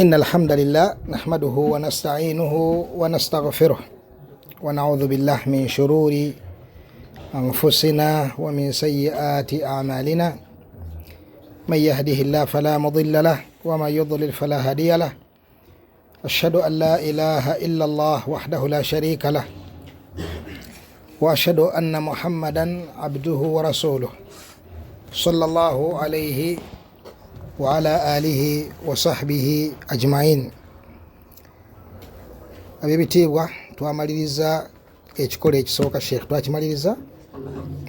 إن الحمد لله نحمده ونستعينه ونستغفره ونعوذ بالله من شرور أنفسنا ومن سيئات أعمالنا، من يهده الله فلا مضل له ومن يضلل فلا هادي له. أشهد أن لا إله إلا الله وحده لا شريك له، وأشهد أن محمدا عبده ورسوله صلى الله عليه وعلى آله وصحبه أجمعين. Ab'ebitiibwa, twamaliriza ekikolo ekisooka. Sheekh, twakimaliriza,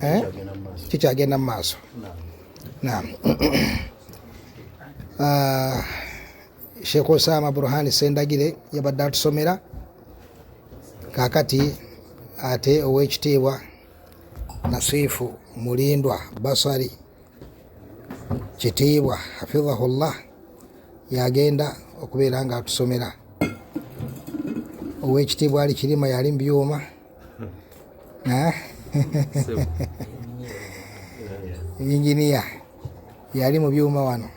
eh? Kikyagenda mu maaso. Naam. Ah, Sheekh Osama Burhani Sendagire yabadde atusomera. Kakati ate ow'ekitiibwa Nasiifu Mulindwa Basari Kitiibwa hafidhahullah yagenda okubeera nga atusomera. Ow'ekitiibwa Ali Kirima yali mu byuma. Eh? Yinginiya yali mu byuma wano.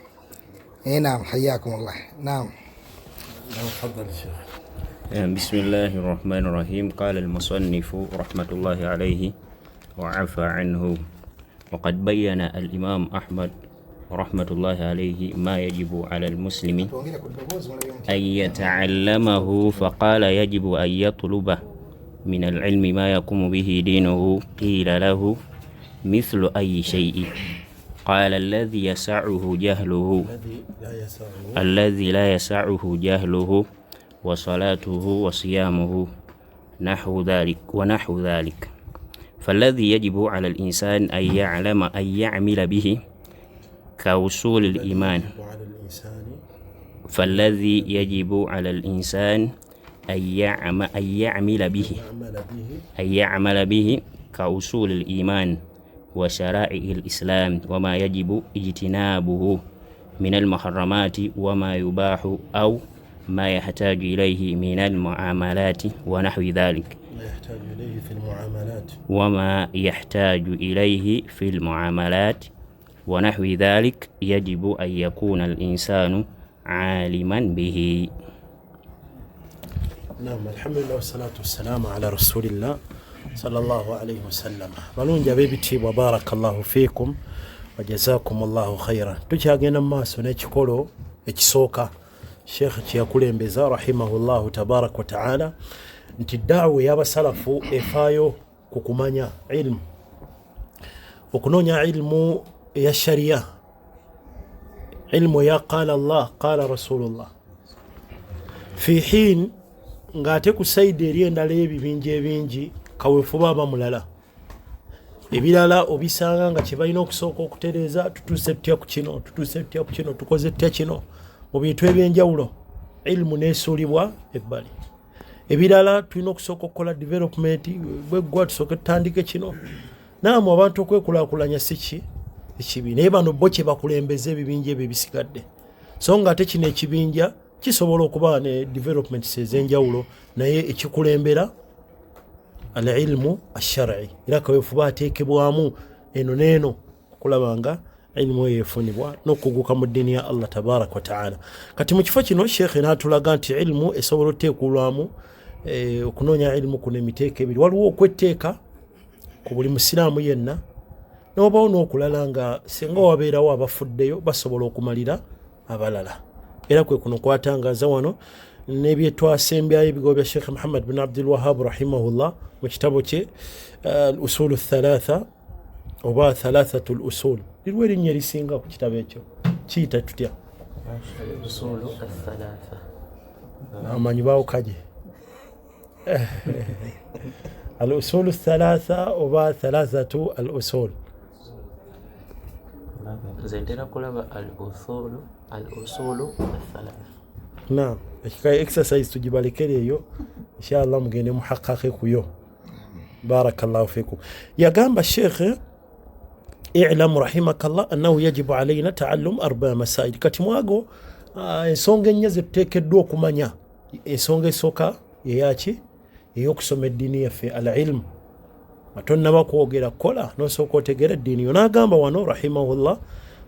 Eh, naam, hayakumullah, naam. تفضل شيخ. بسم الله الرحمن الرحيم. قال المصنف رحمة الله عليه وعفى عنه: وقد بين الإمام أحمد رحمة الله عليه ما يجب على المسلم Twongere ku ddoboozi mulabe nti أن يتعلمه، فقال: يجب أن يطلب من العلم ما يقوم به دينه. قيل له: مثل أي شيء؟ قال: الذي يسعه جهله الذي لا يسعه الذي لا يسعه جهله، وصلاته وصيامه نحو ذلك ونحو ذلك. فالذي يجب على الإنسان أن يعلم أن يعمل به كأصول الإيمان. يجب على الإنسان فالذي يجب على الإنسان أن يعمل به يعمل به أن يعمل به كأصول الإيمان وشرائع الإسلام، وما يجب اجتنابه من المحرمات، وما يباح أو ما يحتاج إليه من المعاملات ونحو ذلك. ما يحتاج إليه في المعاملات. وما يحتاج إليه في المعاملات ونحو ذلك، يجب أن يكون الإنسان عالما به. نعم، الحمد لله والصلاة والسلام على رسول الله صلى الله عليه وسلم. Balungi ab'ebitiibwa, بارك الله فيكم وجزاكم الله خيرا. Tukyagenda mu maaso n'ekikolo ekisooka sheekh kyeyakulembeza رحمه الله تبارك وتعالى, nti daawa ey'abasalafu efaayo ku kumanya ilmu, okunoonya ilmu eya shariya, ilmu eya قال الله قال رسول الله، في حين ng'ate ku side eri endala y'ebibinja ebingi kaweefube aba mulala. Ebirala obisanga nga kye balina okusooka okutereeza: tutuuse tutya ku kino, tutuuse tutya ku kino, tukoze tutya kino, mu bintu ebyenjawulo. Ilimu neesuulibwa ebbali. Ebirala tulina okusooka okukola development bweggwa, tusooke tutandike kino. Naamu, abantu okwekulaakulanya si ki ekibi, naye bano bo kye bakulembeza ebibinja ebyo ebisigadde. So nga ate kino ekibinja kisobola okuba ne developments ez'enjawulo, naye ekikulembera العلم الشرعي. Era kaweefube ateekebwamu eno n'eno okulaba nga ilmu eyo efunibwa n'okuguka mu ddiini ya Allah تبارك وتعالى. Kati mu kifo kino sheekhe n'atulaga nti ilmu esobola otuteekulwamu okunoonya ilmu kuno emiteeko ebiri. Waliwo okwetteeka ku buli musiraamu yenna, n'obawo n'okulala nga singa wabeerawo abafuddeyo basobola okumalira abalala. Era kwe kuno kwatangaza wano n'ebyetwasembyayo, ebigambo bya Sheekh Muhammad bin Abdul Wahab رحمه الله mu kitabo kye الأصول الثلاثة oba ثلاثة الأصول. Liriwo erinnya erisinga ku kitabo ekyo? Kiyita tutya? الأصول الثلاثة. Amanyi baawukanye, الأصول الثلاثة oba ثلاثة الأصول? Nze ntera kulaba الأصول الثلاثة. Naam, ekika exercise tugibalekere eyo, inshallah mugende muhakake kuyo. بارك الله فيكم. Yagamba sheekhe: اعلم رحمك الله أنه يجب علينا تعلم أربع مسائل. Kati mwago ensonga ennya zetuteekeddwa okumanya. Ensonga esooka eyaki? Ey'okusoma eddiini yaffe, العلم. Nga tonnaba kwogera kukola, nosooka otegeera eddiini yo. N'agamba wano رحمه الله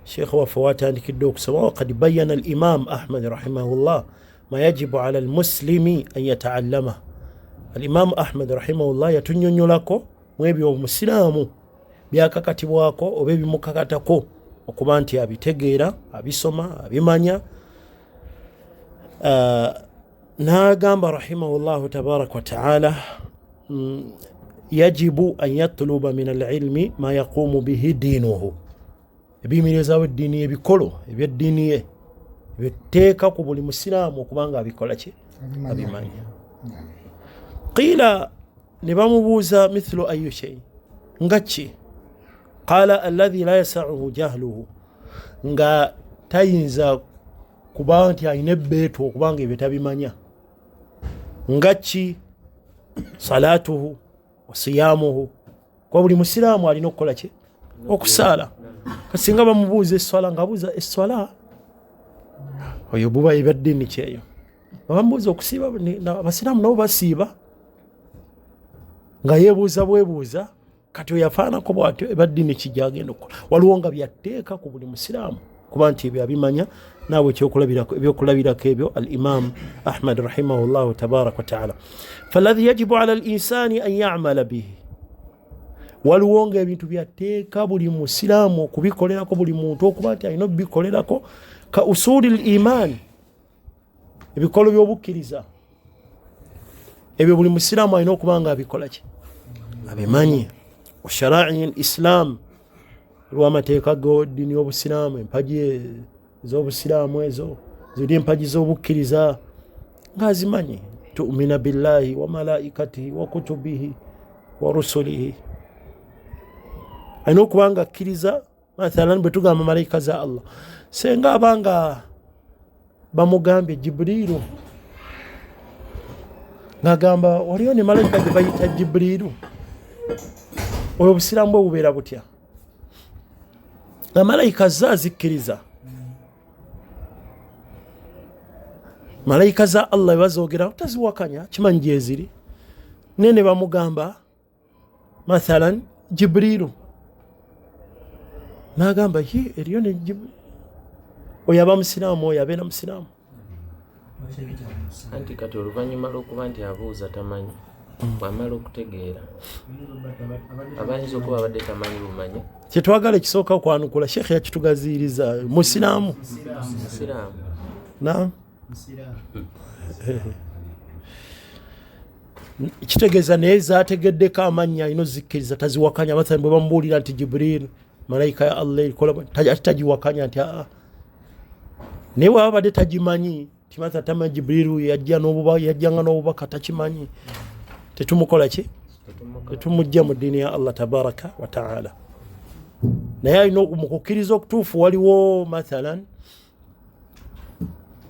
Sheekh waffe watandikidde okusoma, wakad bayana al imam Ahmad rahimahullah ma yajibu ala almuslimi an yataallama. Al imam Ahmad rahimahullah yatunyonyolako mu ebyo omusiraamu byakakatibwako oba ebimukakatako okuba nti abitegeera, abisoma, abimanya. N'agamba rahimahullahu tabaraka wa taala, yajibu an yatluba min alilmi ma yaqumu bihi diinuhu, ebiyimirizaawo eddiini, ebikolo ebyeddiini ye ebiteeka ku buli musiraamu okuba nga abikola ki, abimanya. Qiila, ne bamubuuza, mithlu ayu shay, nga ki? Qala alladhi la yasauhu jahluhu, nga tayinza kuba nti alina ebbeetu okubanga ebyo tabimanya. Nga ki? Salatuhu wa siyamuhu, kuba buli musiraamu alina okukola ki, okusaala. Kasinga bamubuuza esswala, ngaabuuza esswala oyo buba ebyaddiini kyeyo. Bamubuuza okusiiba, abasiraamu nabo basiiba, nga yeebuuza bwebuuza. Kati oyo afaanako bwatyo ebaddiini kijagenda okukola. Waliwo nga byatteeka ku buli musiraamu kuba nti ebyo abimanya. Naawe ebyokulabirako ebyo al imam Ahmad rahimahullahu tabaraka wataala, faladhi yajibu ala al insani an yamala bihi, waliwo nga ebintu byatteeka buli musiraamu okubikolerako, buli muntu okuba nti alina okubikolerako, ka usuli l iman, ebikolo by'obukkiriza ebyo buli musiraamu alina okuba nga abikola ki, abimanyi. Washarai l islam, lwamateeka g'eddiini y'obusiraamu, empagi ez'obusiraamu ezo ziri empagi z'obukkiriza ng'azimanyi. Tumina billahi wa malaikatihi wa kutubihi wa rusulihi, alina okuba nga akkiriza. Mathalan bwe tugamba malayika za Allah, senga abanga bamugambye Jibuliiru, ng'agamba waliyo ne malayika gye bayita Jibuliiru, oyo obusiraamu bwe bubeera butya? Nga malayika zo azikkiriza, malayika za Allah bwe bazoogera taziwakanya, kimanyi gyeziri. Naye ne bamugamba mathalan Jibuliiru, n'agamba ye eriyo ne oyo aba musiraamu, oyo abeera musiraamu. Anti kati oluvannyuma lw'okuba nti abuuza tamanyi, bw'amala okutegeera abayinza okuba abadde tamanyi bumanyi. Kyetwagala ekisooka okwanukula, sheekhe yakitugaziiriza, musiraamu. Musiraamu. Naam, kitegeeza naye zategeddeko amannya alina ozikkiriza, taziwakanya. Mathalan bwe bamubuulira nti Jibril malayika ya Allah erikola, ate tagiwakanya nti aa. Naye bwaba badde tagimanyi, timatha tamanyi Jibrilu yajja n'obubaka, yajjanga n'obubaka takimanyi, tetumukola ki, tetumujja mu ddiini ya Allah tabaraka wa taala. Naye alina mu kukkiriza okutuufu waliwo mathalan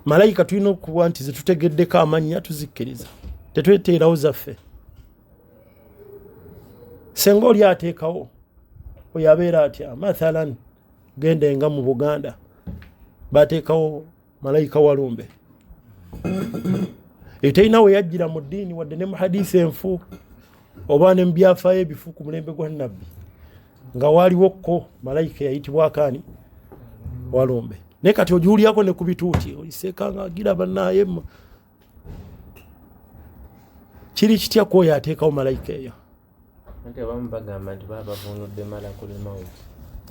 malayika tulina okuba nti zetutegeddeko amannya tuzikkiriza, tetweteerawo zaffe. Senga oli ateekawo, oyo abeera atya? Mathalan genda nga mu Buganda bateekawo malayika walumbe, eyo terina we yajjira mu ddiini, wadde ne mu hadisi enfu oba ne mu byafaayo ebifu ku mulembe gwa Nabbi nga waaliwo ko malayika eyayitibwako ani, walumbe. Naye kati ogiwulyako ne ku bituuti, oliseekanga agiraba naye kiri kitya kwoyo ateekawo malayika eyo? Anti abamu bagamba nti baba bavuunudde malakul maut.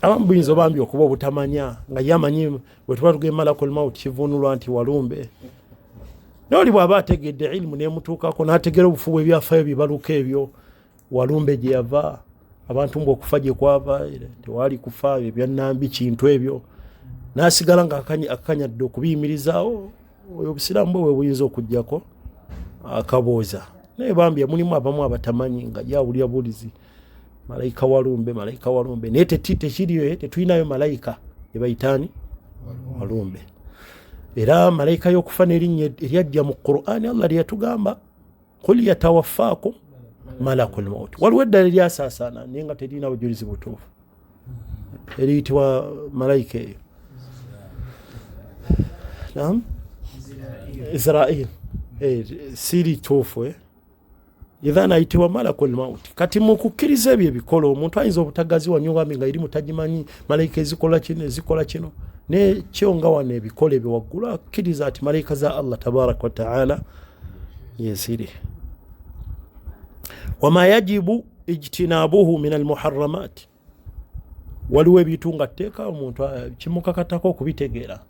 Abamu buyinza obambi okuba obutamanya, nga ye amanyi bwe tuba tugenda malakul maut kivuunulwa nti walumbe. Naye oli bw'aba ategedde ilimu nemutuukako n'ategera obufu bw'ebyafaayo bibaluka ebyo, walumbe gye yava, abantu mbu okufa gye kwava tewaali kufa, ebyannambi kintu ebyo, n'asigala nga akakanyadde okubiyimirizaawo, oyo obusiraamu bwe bwe buyinza okugjako akabuuza. Naye bambi mulimu abamu abatamanyi nga yawulira bulizi malayika walumbe, malayika walumbe, naye tekiriyo, tetulinayo malayika ebayitaani walumbe. Era malayika y'okufa n'erinnya eryajja mu Qur'ani, Allah lyeyatugamba, qul yatawafaakum malakul maut. Waliwo eddala eryasaasaana naye nga terina bujulizi butuufu eriyitibwa malayika eyo, nam Israil, si lituufu. Idhan ayitibwa malakul mauti. Kati mu kukkiriza ebyo ebikolo, omuntu ayinza obutagaziwa nnyo ngambi nga irimu tagimanyi, malayika ezikola kino ezikola kino, naye kyo nga wano ebikolo ebyo waggulu akkiriza ati malayika za Allah tabaraka wataala yeziri. Wama yajibu ijtinabuhu min almuharramat, waliwo ebintu nga tteeka omuntu kimukakatako okubitegeera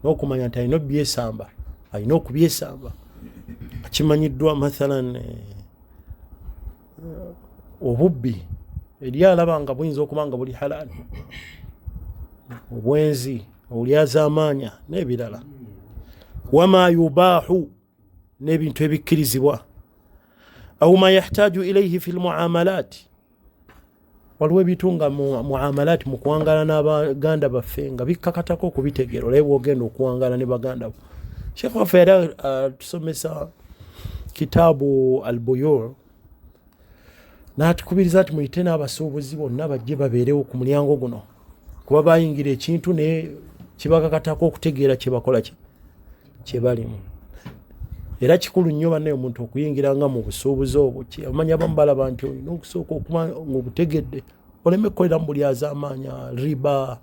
n'okumanya nti alina obyesamba, alina okubyesamba. Kimanyiddwa mathalan obubbi, eri alaba nga buyinza okuba nga buli halali, obwenzi, obulyazaamaanya n'ebirala. Wama yubaahu, n'ebintu ebikkirizibwa. Au ma yahtaju ilaihi fi lmuamalat, waliwo ebintu nga muamalat, mu kuwangala n'abaganda baffe nga bikkakatako okubitegeera. Olabe bwogenda okuwangala ne baganda bo. Sheekh waffe yali atusomesa kitaabu albuyur, n'atukubiriza nti muyite n'abasuubuzi bonna bajje babeerewo ku mulyango guno, kuba bayingira ekintu naye kibakakatako okutegeera kyebakola kyebalimu. Era kikulu nnyo bannaye omuntu okuyingira nga mu busuubuzi obwo, omanya abamu balaba nti olina okusooka okuba ng'obutegedde oleme kukolera mu bulyazaamaanya, riba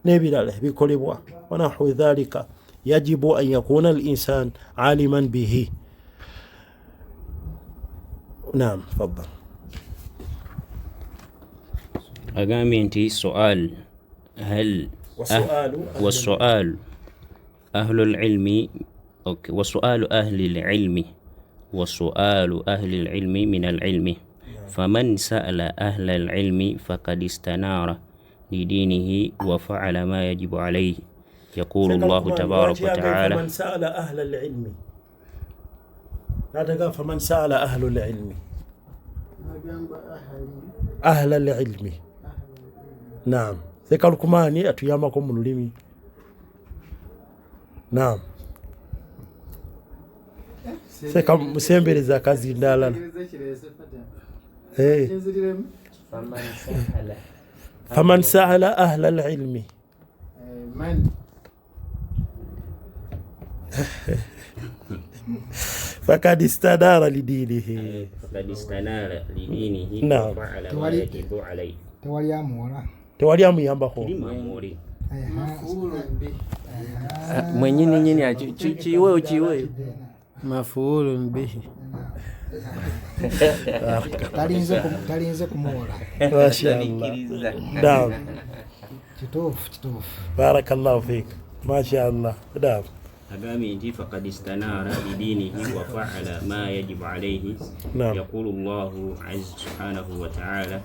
n'ebirala ebikolebwa wanahwi dhalika. Yajibu an yakuna al insan aliman bihi. Naam, faddal. Agambye nti sual hal wasualu ahlu lilmi, okay, wasualu ahli lilmi, wasualu ahli lilmi min alilmi, faman sa'ala ahla alilmi faqad istanara lidinihi wa fa'ala ma yajibu alayhi. Yaqulu Allahu tabaraka wa ta'ala, faman sa'ala ahla alilmi, nataga faman sa'ala ahlu alilmi, ahla alilmi. Naam, sekalukumani atuyambako mu lulimi. Naam, seka musembereza akazindalala. Faman sa'ala ahla alilmi fakad istanara lidinihi, fakad istanara lidinihi Naam. wa fa'ala ma yajibu alayhi. Tewali amuwola, tewali amuyambako. Mwenyini nyini kiweyo kiweyo mafuulun bihi, talinze kumuwola. Mashaallah. Naam, kituufu kituufu. barakallahu fik, mashaallah. Naam, agambye nti fakad istanara lidinihi wa fa'ala ma yajibu alayhi. Naam. Yaqulu Allahu azza subhanahu wa ta'ala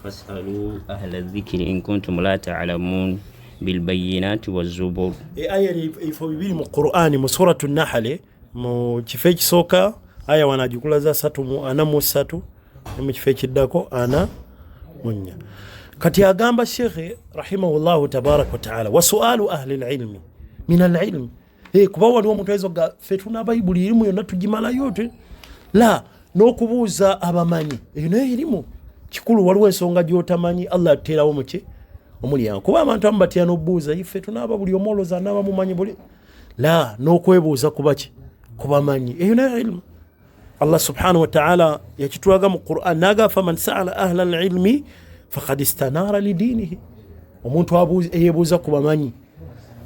fasalu ahla dhikri in kuntum la ta'lamun bilbayinati wazzubur. Aya ebifo bibiri mu Qur'ani, mu suratu Nahali mu kifo ekisooka aya wanagikulaza 43 ne mu kifo ekiddako 44. Kati agamba Shekhe rahimahullahu tabaraka wa taala, wasualu ahli lilmi min alilmi. Kuba waliwo omuntu ayinza okuga ffe tuna bayibuli erimu yonna tugimalayo la, n'okubuuza abamanyi eyo nayo erimu kikulu. Waliwo ensonga gy'otamanyi Allah ateerawo muki omulyango, kuba abantu abamu batya n'obuuza ife tunaaba buli omu olowooza anaaba mumanyi buli la, n'okwebuuza kubaki kubamanyi eyo nayo ilmu. Allah subhanahu wa ta'ala yakitulaga mu Qur'an naga faman sa'ala ahla alilmi faqad istanara lidinihi. Omuntu eyebuuza ku bamanyi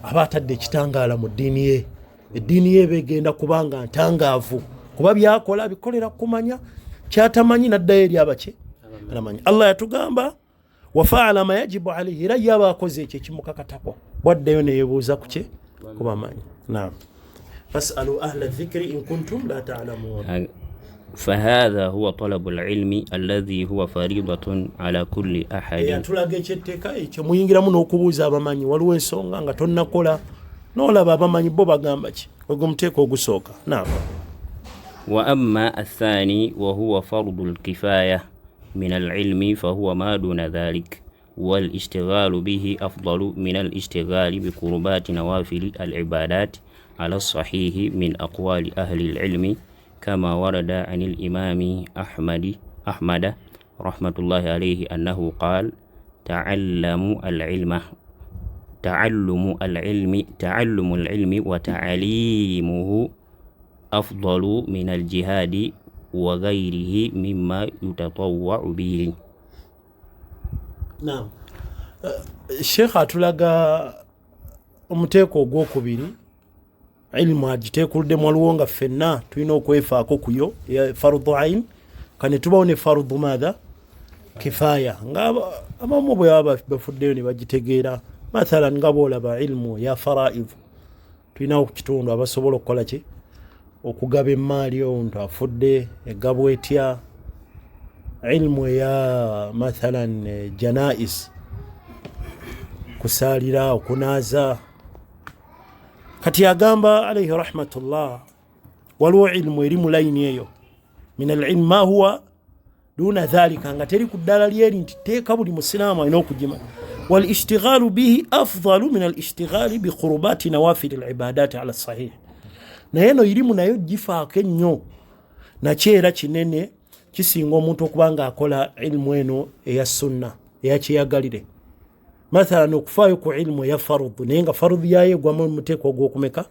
aba atadde ekitangaala mu ddiini ye, eddiini ye eba egenda kubanga ntangaavu, kuba byakola bikolera kumanya, kyatamanyi naddayo eri abaki abamanyi. Allah yatugamba wafaala ma yajibu alayhi, era ye aba akoze ekyo ekimukakatako bwaddayo neyebuuza kuki kubamanyi. Naam, fasalu ahla dhikri in kuntum la ta'lamun. Fahadha huwa talabu alilmi alladhi huwa faridatun ala kulli ahadin. Yatulaga ekyetteeka ekyo muyingiramu n'okubuuza abamanyi. Waliwo ensonga nga tonnakola n'olaba abamanyi bo bagamba ki, ogwo omuteeko ogusooka. Naam. Wa amma athani wa huwa fardu alkifaya min alilmi fahuwa ma duna dhalik walishtighalu bihi afdalu min alishtighali biqurbati nawafili alibadat ala sahihi min aqwali ahli alilmi kama warada an al-imami Ahmad rahmatullahi alayhi annahu qala ta'allamu al-ilma ta'allumu al-ilmi wa ta'alimuhu afdalu min al-jihadi وغيره مما يتطوع به. Naam. Sheikh atulaga omuteeko ogwokubiri, ilimu agiteekuluddemu, waliwo nga ffenna tulina okwefaako kuyo fardu ain, kane tubawo ne fardu maatha kifaya, nga abamu bwe baba bafuddeyo ne bagitegeera. Mathalan nga bwolaba ilimu ya faraidh, tulinawo ku kitundu abasobola okukola ki, okugaba emaali, omuntu afudde egabwa etya. Ilimu eya mathalan janais, kusaalira, okunaaza. Kati agamba alaihi rahmatullah, waliwo ilimu eri mu layini eyo, min alilmu ma huwa duna dhalika, nga teri ku ddala lyeri nti teeka buli musiraamu alina okugima. Walishtighalu bihi afdalu min alishtighali biqurubati nawafili alibadati ala sahih. Naye eno irimu nayo gifaako ennyo, nakyo era kinene, kisinga omuntu okuba nga akola ilimu eno eya sunna eyakyeyagalire. Mathalan okufaayo ku ilimu eya farudhu, naye nga farudhu yayo egwamu muteeko ogwokumeka,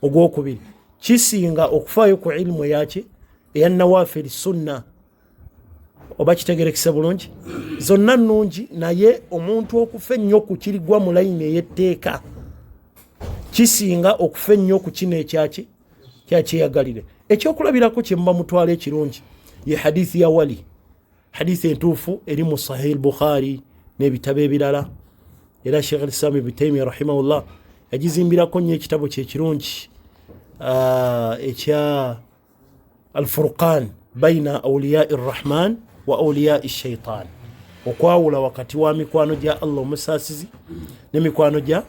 ogwokubiri, kisinga okufaayo ku ilimu eyaki, eya nawafili sunna. Oba kitegerekese bulungi, zonna nnungi, naye omuntu okufa ennyo ku kirigwa mu layini ey'etteeka kisinga okufa ennyo ku kino ekyaki kyakyeyagalire. Ekyokulabirako kye muba mutwala ekirungi ye hadithi ya wali, hadithi entuufu eri mu Sahih Bukhari n'ebitabo ebirala. Era Sheikh Lislam Ibn Taymiya rahimahullah yagizimbirako nnyo ekitabo kye ekirungi ekya Alfurqan baina auliyai rrahman wa auliyai shaitan, okwawula wakati wa mikwano gya Allah omusaasizi n'emikwano gya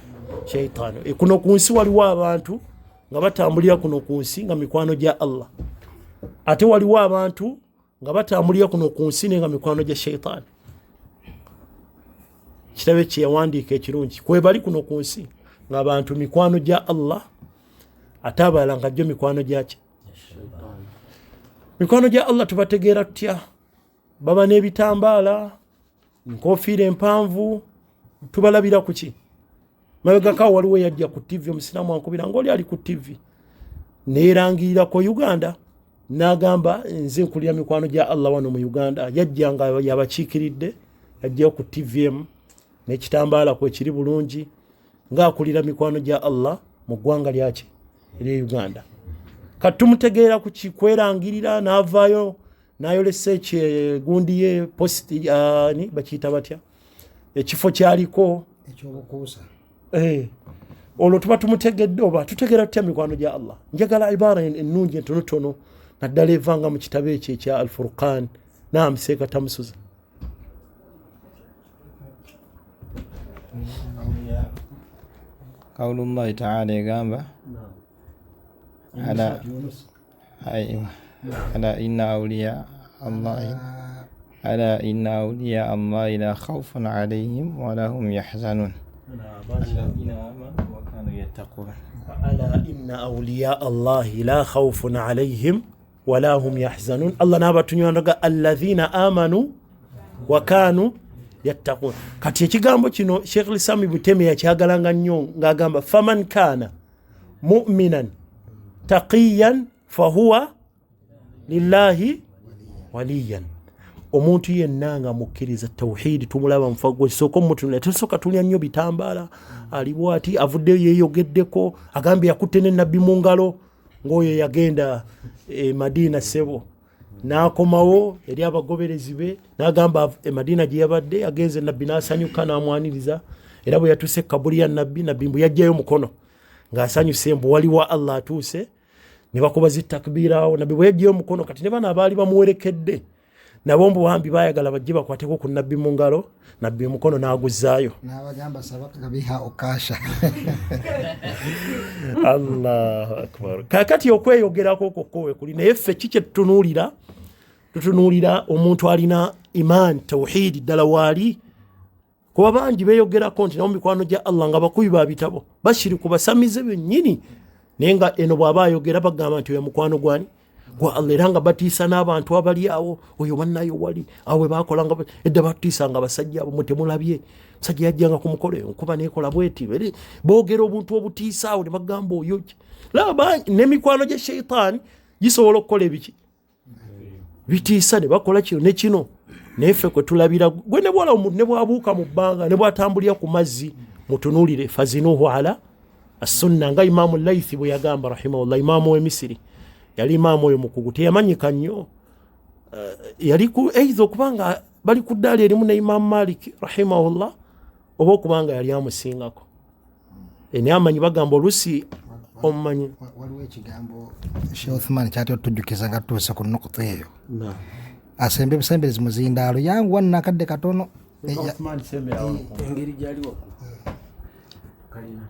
shaitaani. Kuno ku nsi waliwo abantu nga batambulira kuno ku nsi nga mikwano gya Allah, ate waliwo abantu nga batambulira kuno ku nsi naye nga mikwano gya shaitaani. Kitabo kye yawandiika ekirungi, kwebali kuno ku nsi ng'abantu mikwano gya Allah, ate abalala nga gyo mikwano gyaki. Mikwano gya Allah tubategeera tutya? Baba n'ebitambaala, nkofiira empanvu, tubalabira ku ki? Mabegakawo waliwo yajja ku TV, omusiraamu ankubira ngaoli ali ku TV neerangirirako Uganda, n'agamba nze nkulira mikwano gya Allah wano mu Uganda. Yajja nga yabakiikiridde, yajjayo ku TV emu n'ekitambaala kwekiri bulungi, ng'akulira mikwano gya Allah mu ggwanga lyaki erye Uganda. Kati tumutegeera ku kikwerangirira, n'avaayo n'ayolesa ekyegundi ye posti, ani bakiyita batya, ekifo kyaliko ekyobukuusa. Olwo tuba tumutegedde. Oba tutegeera tutya mikwano gya Allah? Njagala ibaara ennungi entonotono, naddala evanga mu kitabo ekyo ekya Alfurqan. Naam, seeka tamusuza. Qaulullahi taala egamba ala ala inna awliya allahi ala inna awliya allahi la khawfun alayhim wala hum yahzanun alladhina amanu wa kanu yattaqun. Ala inna awliya allahi la khawfun alayhim wala hum yahzanun. Allah n'abatunywandaga alladhina amanu wa kanu yattaqun. Kati ekigambo kino Sheikh Lisam Ibn Taymiyyah yakyagalanga nnyo, ng'agamba faman kana mu'minan taqiyan fahuwa lillahi waliyan. Omuntu yenna nga mukkiriza tawhidi, tumulaba mufa sooka omutunula, tusooka tulya nnyo bitambaala, ali bwati avuddeyo yeeyogeddeko, agambye yakutte ne nabbi mu ngalo, ng'oyo yagenda e Madiina ssebo n'akomawo eri abagoberezi be n'agamba e Madiina gye yabadde agenze, nabbi n'asanyuka n'amwaniriza. Era bwe yatuuse kabuli ya nabbi, nabbi mbu yaggyayo omukono ng'asanyuse mbu waliwo Allah atuuse, ne bakuba zi takbiira awo. Nabbi bwe yaggyayo omukono, kati ne bano abaali bamuwerekedde nabo mbu bambi baayagala bajje bakwateko ku nabbi mu ngalo, nabbi omukono n'aguzzaayo n'abagamba sabaka biha okasha. Allahu akbar. Kakati okweyogerako okwo kwe kuli, naye ffe ki kye tutunuulira? Tutunuulira omuntu alina iman tawhidi ddala waali, kuba bangi beeyogerako nti nabo mikwano gya Allah nga bakubi ba bitabo, bashiriku basamize bennyini, naye nga eno bw'aba ayogera bagamba nti oyo mukwano gwani gwa Allah, era nga batiisa n'abantu abali awo, oyo bannayo wali awo bwe bakolanga edda batiisanga abasajja abo, mwe temulabye musajja yajjanga ku mukolo enkuba nekola bweti, boogera obuntu obutiisa awo ne bagamba oyo ki. Laba n'emikwano gya sheitaani gisobola okukola ebiki. Bitiisa ne bakola kino ne kino, naye ffe kwe tulabira gwe ne bwala omuntu ne bwabuuka mu bbanga ne bwatambulira ku mazzi, mutunuulire fazinuhu ala assunna, nga Imaamu Laithi bwe yagamba rahimahullah, imaamu w'e Misiri. Yali imaamu oyo mukugu, teyamanyika nnyo, yali ku eitha okuba nga bali ku ddaali erimu ne Imaamu Malik rahimahullah, oba okuba nga yali amusingako. Naye amanyi bagamba olusi omumanyi. Waliwo ekigambo Sheikh Uthman kyatera otujjukiza nga tutuuse ku nukuta eyo. Asembe busemberezi muzindaalo, yanguwa nno akadde katono. Engeri gyali waggulu kalina.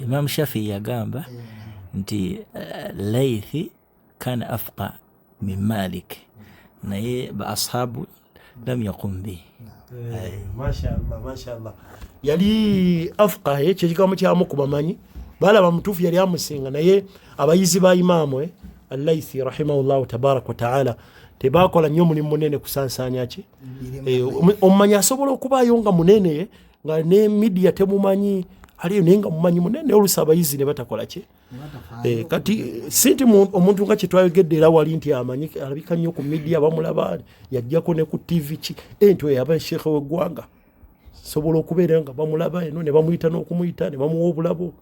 Imam Shafii yagamba nti Laithi kana afqa min Malik, naye ba ashabu lam yaqum bi. Mashallah, mashallah, yali afqa, ekyo ekigambo kyamu ku bamanyi balaba mutuufu yali amusinga, naye abayizi ba imaamu Allaithi rahimahullahu tabaraka wataala tebakola nnyo omulimu munene kusansaanya ki. Omumanyi asobola okubaayo nga munene nga ne media temumanyi aliyo, naye nga mumanyi munene, oluusi abayizi ne batakola ki. Kati si nti omuntu nga kyetwayogedde era wali nti amanyi alabika nnyo ku media, bamulaba yajjako ne ku TV ki, nti oyo aba sheekhe w'eggwanga, sobola okubeera nga bamulaba eno ne bamuyita n'okumuyita ne bamuwa obulabo,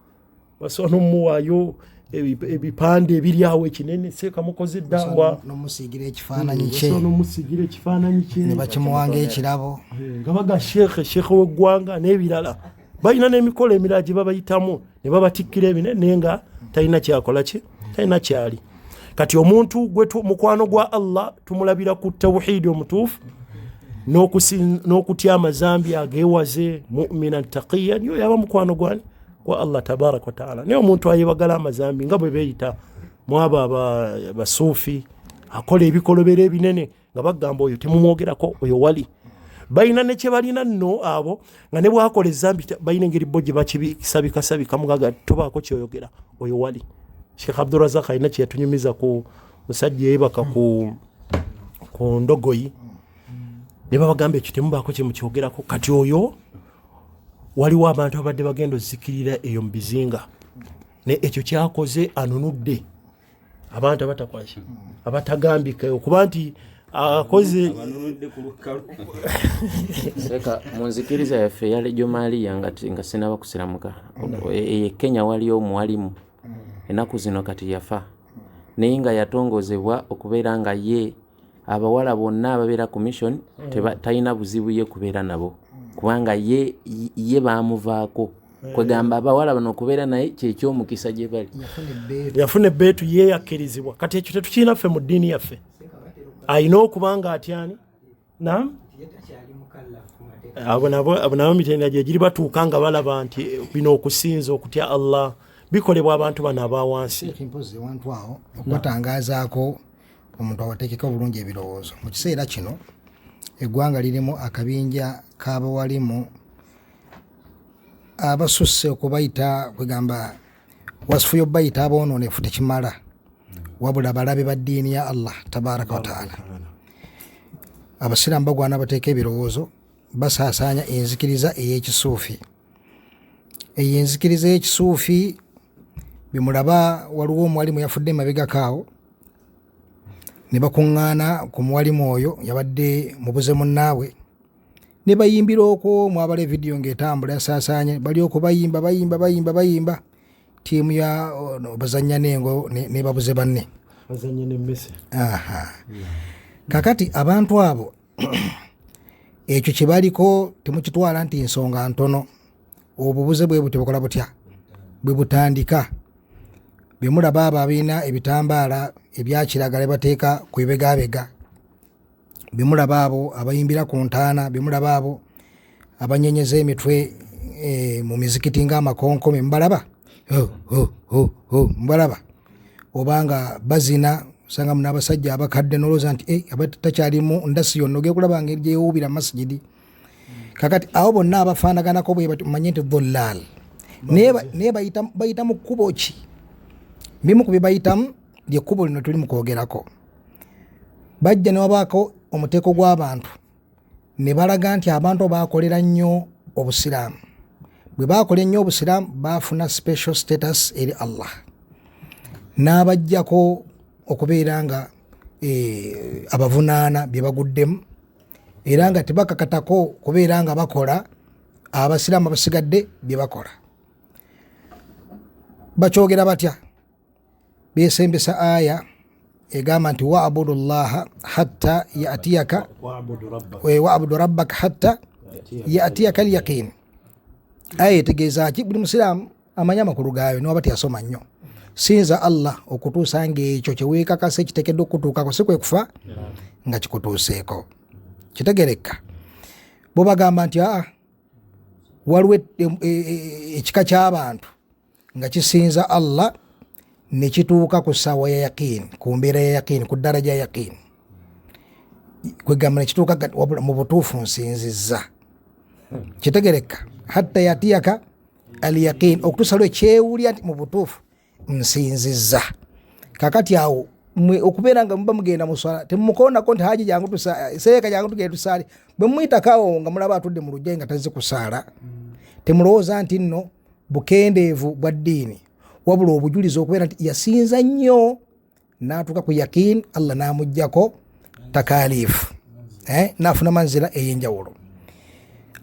basobola n'omuwaayo ebipande ebiri awo ekinene, seeka mukoze ddawa, n'omusiigira ekifaananyi kye, n'omusiigira ekifaananyi kye ne bakimuwanga ekirabo, nga baga sheekhe, sheekhe w'eggwanga n'ebirala. Balina n'emikolo emirala gye babayitamu ne babatikkira ebinene nga talina kyakola ki, talina kyali. Kati omuntu gwe mukwano gwa Allah tumulabira ku tawhidi omutuufu n'okutya amazambi ageewaze, mu'minan taqiyan, yo yaba mukwano gwani kwa Allah tabaraka wa taala. Naye omuntu ayebagala amazambi nga bwe beeyita mwabo abasuufi, akola ebikolobero ebinene nga bagamba oyo temumwogerako, oyo wali. Balina ne kye balina nno abo nga ne bwakola ezambi balina engeri bo gye bakibisabikasabika mugaga tobaako kyoyogera, oyo wali. Sheikh Abdurazak alina kye yatunyumiza ku musajja yeebaka ku ndogoyi ne babagamba ekyo temubaako kye mukyogerako. Kati oyo waliwo abantu abadde bagenda ozikirira eyo mu bizinga, ne ekyo kyakoze anunudde abantu abatakwaki abatagambika okuba nti akoze. Seka mu nzikiriza yaffe eya Legio Maria nga sinaba kusiramuka, e Kenya waliyo omuwalimu ennaku zino kati yafa, naye nga yatongozebwa okubeera nga ye abawala bonna ababeera ku mission talina buzibu ye kubeera nabo, kubanga ye baamuvaako. Kwegamba abawala bano okubeera naye kyekyomukisa gye bali. Yafuna ebbeetu ye yakkirizibwa. Kati ekyo tetukirina ffe mu ddiini yaffe. Alina okuba nga atyani nam abo nabo mitendera gye giri batuuka nga balaba nti bino okusinza okutya Allah bikolebwa abantu bano aba wansi. Mpozi wantu awo okubatangazaako omuntu awateekeko obulungi ebirowoozo. Mu kiseera kino eggwanga lirimu akabinja k'abawalimu abasusse okubayita, kwegamba wasifu y'okubayita aboononefu tekimala, wabula balabe ba ddiini ya Allah tabaraka wa taala. Abasiraamu bagwana bateeka ebirowoozo, basaasaanya enzikiriza ey'ekisuufi. Eyo enzikiriza ey'ekisuufi bimulaba, waliwo omuwalimu yafudde emabegako awo ne bakuŋŋaana ku muwalimu oyo yabadde mubuze munnaabwe ne bayimbira okwo, mwabala evidiyo ng'etambula yasaasaanye, bali okwo bayimba bayimba bayimba bayimba, ttiimu ya bazannya n'engo ne babuze banne. Bazannya n'emmese. Kakati abantu abo ekyo kye baliko temukitwala nti nsonga ntono. Obubuze bwe butyo bukola butya bwe butandika. Bwe mulaba abo abalina ebitambaala ebya kiragala bateeka ku bibegabega, bwe mulaba abo abayimbira ku ntaana, bwe mulaba abo abanyenyeza emitwe mu mizikiti ng'amakonkome, mubalaba mubalaba obanga bazina, osanga muno abasajja abakadde n'olowooza nti takyalimu ndasi yonna, ogenda kulaba ngeri gye yeewuubira masijidi. Kakati abo bonna abafaanaganako bwe batyo mumanye nti dhullaal, naye bayita mu kkubo ki? Bimu ku bye bayitamu ly'ekkubo lino tuli mu kwogerako. Bajja ne wabaako omuteeko gw'abantu ne balaga nti abantu baakolera nnyo obusiraamu. Bwe baakola ennyo obusiraamu baafuna special status eri Allah, n'abaggyako okubeera nga abavunaana bye baguddemu, era nga tebakakatako kubeera nga bakola abasiraamu abasigadde bye bakola. Bakyogera batya? Besembesa aya egamba nti waabudu llaha hatta yatiyaka, waabudu rabbaka hatta yatiyaka alyaqin. Aya etegeeza ki? Buli musiraamu amanyi amakulu gaayo niwaba teyasoma nnyo. Sinza Allah okutuusa ng'ekyo kyeweekakasa ekiteekeddwa okutuukako si kwe kufa nga kikutuuseeko. Kitegereka. Bo bagamba nti aa waliwo ekika ky'abantu nga kisinza Allah ne kituuka ku ssaawa ya yaqiini, ku mbeera ya yaqiini, ku ddaraja ya yaqiini, kwegamba ne kituuka wabula mu butuufu nsinzizza. Kitegereka. Hatta yatiyaka al yaqin, okutuusa lwe kyewulya nti mu butuufu nsinzizza. Kakati awo mwe okubeera nga muba mugenda mu swala temumukoonako nti haji jangu seeka jangu tugende tusaale. Bwe mumuyitako awo nga mulaba atudde mu luggya nga tazze kusaala, temulowooza nti nno bukendeevu bwa ddiini, wabula obujulizi okubeera nti yasinza nnyo n'atuuka ku yaqiin, Allah n'amuggyako takaaliifu, n'afuna manzira ey'enjawulo.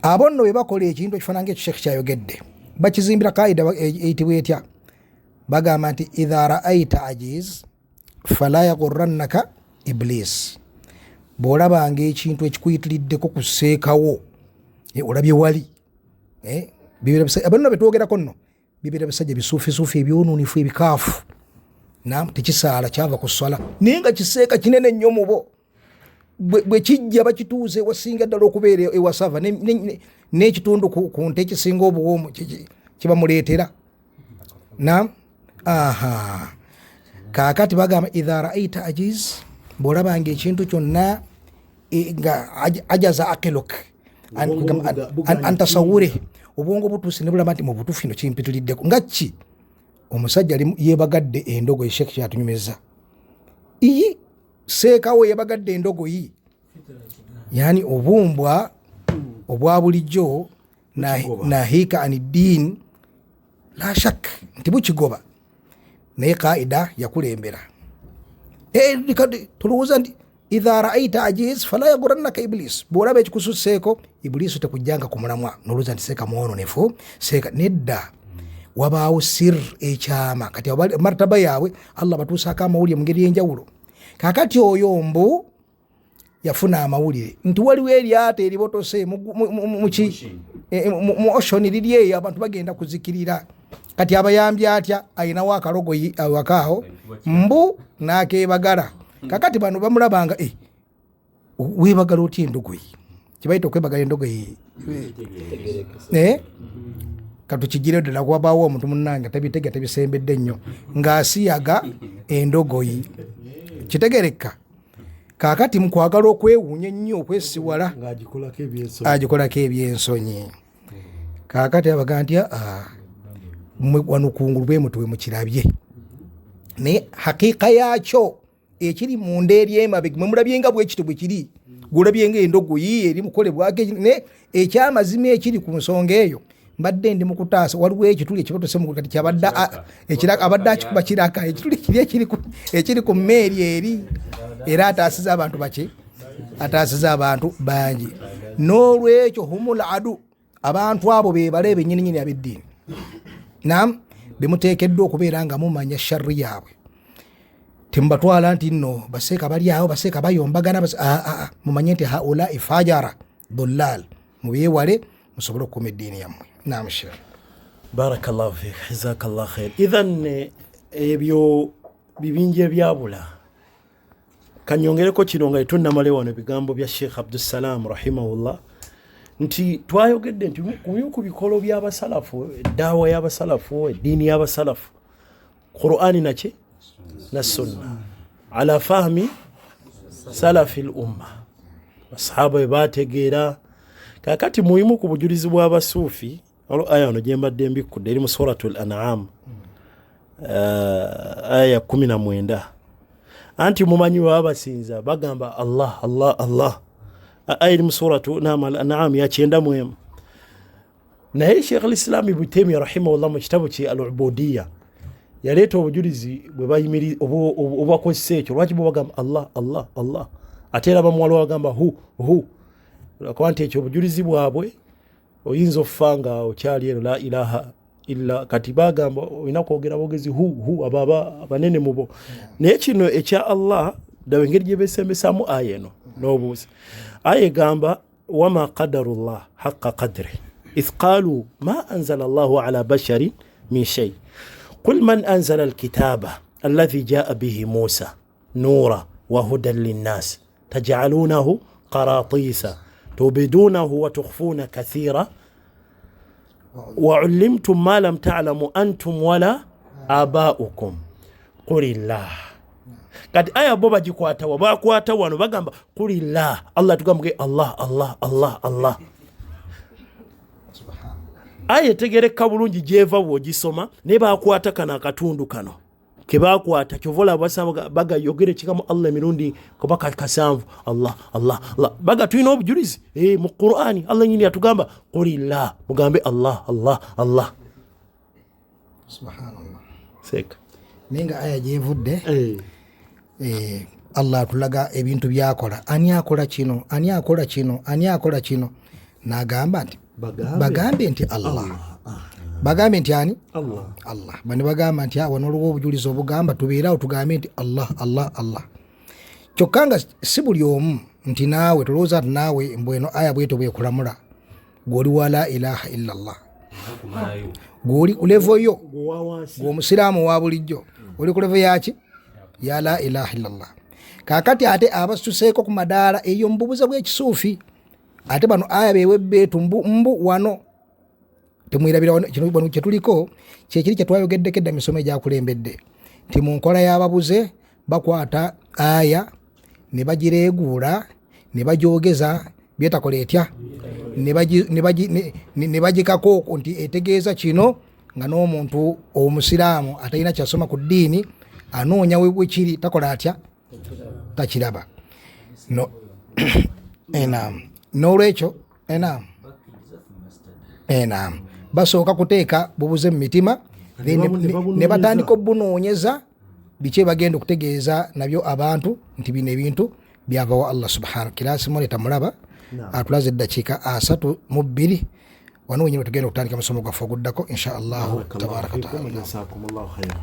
Abo nno bwe bakola ekintu ekifaanana ng'ekyo Sheikh kyayogedde, bakizimbira kaida eyitibwa etya? Bagamba nti idha raaita ajiz fala yaghurrannaka iblis. Bw'olabanga ekintu ekikuyitiriddeko ku sseekawo, olabye wali, abo nno betwogerako nno bibeera bisajja bisuufisuufi ebyonuunifu ebikaafu, tekisaala kyava ku swala, naye nga kiseeka kinene nnyo mubo. Bwe kijja bakituuza ewasinga ddala okubeera ewasava n'ekitundu ku nte ekisinga obuwoomu kibamuleetera. Naam, aha. Kaakati bagamba idha raaita ajiz, bw'olabanga ekintu kyonna nga ajaza aqiluk antasawure, obwongo butuuse ne bulaba nti mu butuufu kino kimpitiriddeko. Nga ki? Omusajja yeebagadde endogoyi, Sheikh kyatunyumiza. Iyi seekawo yeebagadde endogoyi, yani obumbwa obwa bulijjo nahika ani ddiini la shak nti bukigoba, naye kaida yakulembera. Tulowooza nti idha raaita ajiz fala yagurannaka iblis, bw'olaba ekikususseeko ibuliisu tekujjanga ku mulamwa nolowooza nti seeka mwononefu, seeka nedda. Wabaawo sir ekyama. Kati martaba yaabwe Allah batuusaako amawulire mu ngeri y'enjawulo. Kakati oyo mbu yafuna amawulire nti waliwo eryato eribotose mu ocean liri eyo, abantu bagenda kuzikirira. Kati abayambye atya? Ayinawo akalogoyi awakaawo mbu n'akeebagala. Kakati bano bamulabanga weebagala otya endogoyi? Kibayita okwebagala endogoyi. Katukigire ddala, wabaawo omuntu munnange tabitega tabisembedde nnyo ng'asiyaga endogoyi. Kitegereka. Kaakati mu kwagala okwewuunya ennyo okwesiwala agikolako ebyensonyi. Kaakati abaga nti wano kungulu bwe mutwe mukirabye, naye hakiika yaakyo ekiri munda eri emabega mwe mulabye nga bwe kityo bwe kiri, gwolabye nga endogoyi eri mukolebwako, naye ekyamazima ekiri ku nsonga eyo mbadde ndi mu kutaasa, waliwo ekituli ekibotose mu kati kyabadde abadde akikuba kiraka, ekituli kiri ekiri ku mmeeri eri, era ataasiza abantu baki, ataasiza abantu bangi. N'olwekyo humul adu, abantu abo be bala ebennyininyini ab'eddiini, nam bemuteekeddwa okubeera nga mumanya sharri yaabwe. Temubatwala nti nno baseeka bali awo, baseeka bayombagana, mumanye nti haulai fajara dullal, mubyewale musobole okukuuma eddiini yammwe. Naam sheikh. Barakallahu fik, jazakallah khair. Idhan ebyo bibinja ebyabula. Kanyongereko kino nga tetunnamala wano ebigambo bya Sheikh Abdussalam rahimahullah, nti twayogedde nti ku bikolo by'abasalafu, eddaawa y'abasalafu, eddiini y'abasalafu, Qur'ani naki na sunna ala fahmi salafi l umma, basahaba bwe baategeera. Kakati muyimu ku bujulizi bw'abasuufi, waliwo aya wano gye mbadde mbikkudde eri mu suratu l an'am, aya 19. Anti mumanyi baba basinza bagamba Allah Allah Allah. Aya eri mu suratu al an'am ya 91. Naye Sheikh al-Islam Ibn Taymiyyah rahimahullah mu kitabo kye al-Ubudiya Yaleeta obujulizi bwe bayimiri obubakozesa ekyo. Lwaki bo bagamba Allah Allah Allah, ate era bamuwala bagamba hu hu? Lwakuba nti ekyo obujulizi bwabwe oyinza okufa nga okyali eno la ilaha illa. Kati bagamba olina kwogera bwogezi hu hu, abo abanene mubo. Naye kino ekya Allah, ddala engeri gye besembesaamu aya eno n'obuuzi, aya egamba wama qadarullah haqa qadri ith qalu ma anzala Allahu ala basharin min shay qul man anzala alkitaba alladhi jaa bihi Musa nura wa hudan linnas tajcalunahu qaratisa tubidunahu wa tukhfuna kathira waulimtum ma lam talamu antum wala abaukum qulillah. Kati aya bo bagikwata wa bakwata wano bagamba qulillah, Allah tugambe Allah Allah Allah Allah. Aya etegereka bulungi gyeva bw'ogisoma, naye bakwata kano akatundu kano kebakwata, kyova olaba basaba bagayogera ekigambo Allah emirundi kuba kasanvu, Allah Allah Allah. Baga tulina obujulizi mu Qur'ani, Allah nyini yatugamba qulillah, mugambe Allah Allah Allah. Subhanallah. Seka naye nga aya gyevudde Allah atulaga ebintu byakola, ani akola kino, ani akola kino, ani akola kino, n'agamba nti bagambe nti Allah, bagambe nti ani Allah, Allah. Bano bagamba nti wano waliwo obujulizi obugamba tubeerawo tugambe nti Allah Allah Allah. Kyokka nga si buli omu nti naawe tolowooza nti naawe mbweno aya bwetyo bwekulamula, gw'oli wa la ilaha illa Allah, gw'oli ku levo yo, gw'omusiraamu wa bulijjo oli ku levo yaki ya la ilaha illa Allah. Kaakati ate abasuseeko ku madaala eyo mu bubuze bw'ekisuufi, ate bano aya beewa ebbeetu mbu wano temwerabira wano, kino wano kyetuliko kyekiri kyetwayogeddeko edda misomo egyakulembedde nti mu nkola y'ababuze bakwata aya ne bagireeguula ne bagyogeza byetakola etya, ne bagikako okwo nti etegeeza kino, nga n'omuntu omusiraamu atalina kyasoma ku ddiini anoonya wekiri takola atya, takiraba. No enam n'olwekyo enam enam basooka kuteeka bubuze mu mitima, ne batandika obunoonyeza biki bagenda okutegeeza nabyo abantu nti bino ebintu byava wa Allah subhanahu. Kirasi mole tamulaba atulaze eddakiika 32 wano wenyini tugenda okutandika musomo gwaffe oguddako insha Allahu tabaraka wa taala. Jazakumullahu khairan.